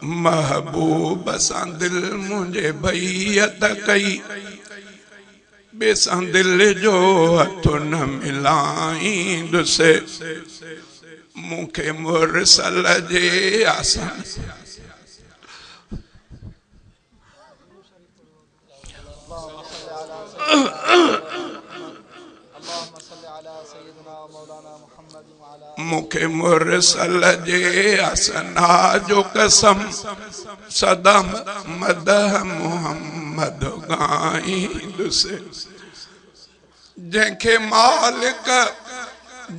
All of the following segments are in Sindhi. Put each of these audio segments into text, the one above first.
محبوب سان دل منهنجي بيعت ڪئي، ٻئي سان دل جو هٿ نه ملائيندس. مون کي مرسل جي آسن. مون کي مرسل جي اسنا جو قسم، سدا مدح محمد ڳائيندس. جنهن کي مالڪ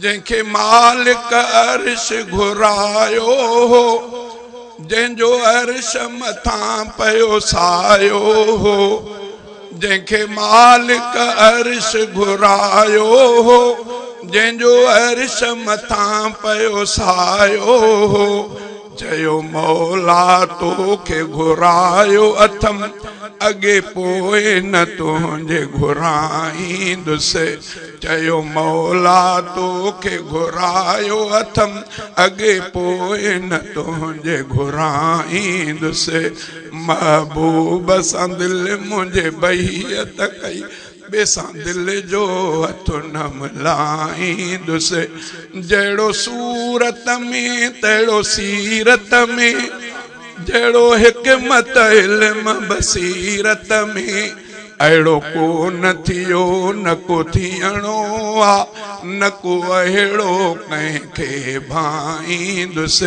جنهن کي مالڪ عرش گهرايو هو، جنهن جو عرش مٿان پيو سايو هو. جنهن کي مالڪ عرش گهرايو هو، جنهن جو عرش مٿان پيو سايو هو. چيو مولا توکي گهرايو اٿم، اڳي پوء نه تنهنجي گهرائيندس. چيو مولا توکي گهرايو اٿم، اڳي پوء نه تنهنجي گهرائيندس. محبوب سان دل منهنجي بيعت ڪئي، ٻئي سان دل جو هٿ نه ملائيندس. جهڙو صورت ۾ تهڙو سيرت ۾، جهڙو حڪمت علم بصيرت ۾، اهڙو ڪو نه ٿيو نه ڪو ٿيڻو آ، نه ڪو اهڙو ڪنهن کي ڀائيندس.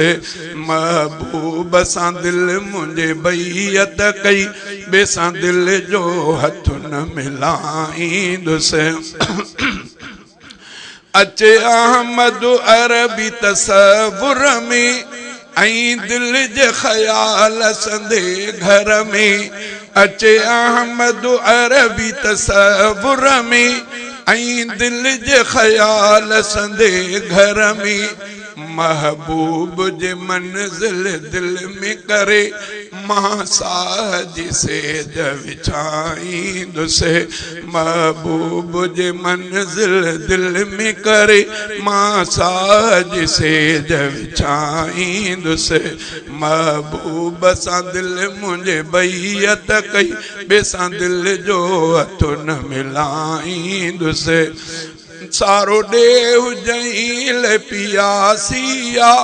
محبوب سان دل منهنجي بيعت ڪئي، ٻئي سان دل جو هٿ نه ملائيندس. اچي احمد عربي تصور ۾، ۽ دل جي خيال سندي گهر ۾. اچي احمد عربي تصور ۾، ۽ دل جي خيال سندي گهر ۾. محبوب جي منزل دل ۾ ڪري، مان ساهه جي سيج وڇائيندس. محبوب جي منزل دل ۾ ڪري، مان ساهه جي سيج وڇائيندس. محبوب سان دل منهنجي بيعت ڪئي، ٻئي سان دل جو هٿ نه ملائيندس. سارو ڏيهه جئين لئه پياسي آ،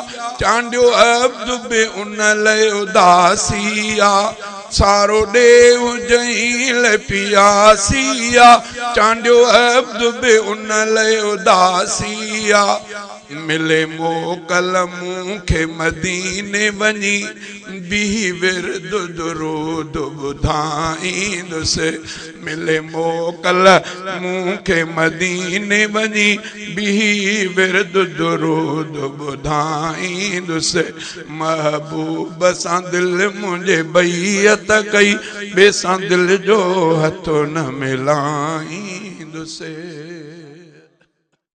چانڊيو عبد به ان لئه اداسي آ. سارو ڏيهه جئين لئه پياسي آ، چانڊيو عبد به ان لئه اداسي آ. ملي موڪل مون کي مديني وڃي، بيهي ورد درود ٻڌائيندس. ملي موڪل مون کي مديني وڃي، بيهي ورد درود ٻڌائيندس. محبوب سان دل منهنجي بيعت ڪئي، ٻئي سان دل جو هٿ نه ملائيندس.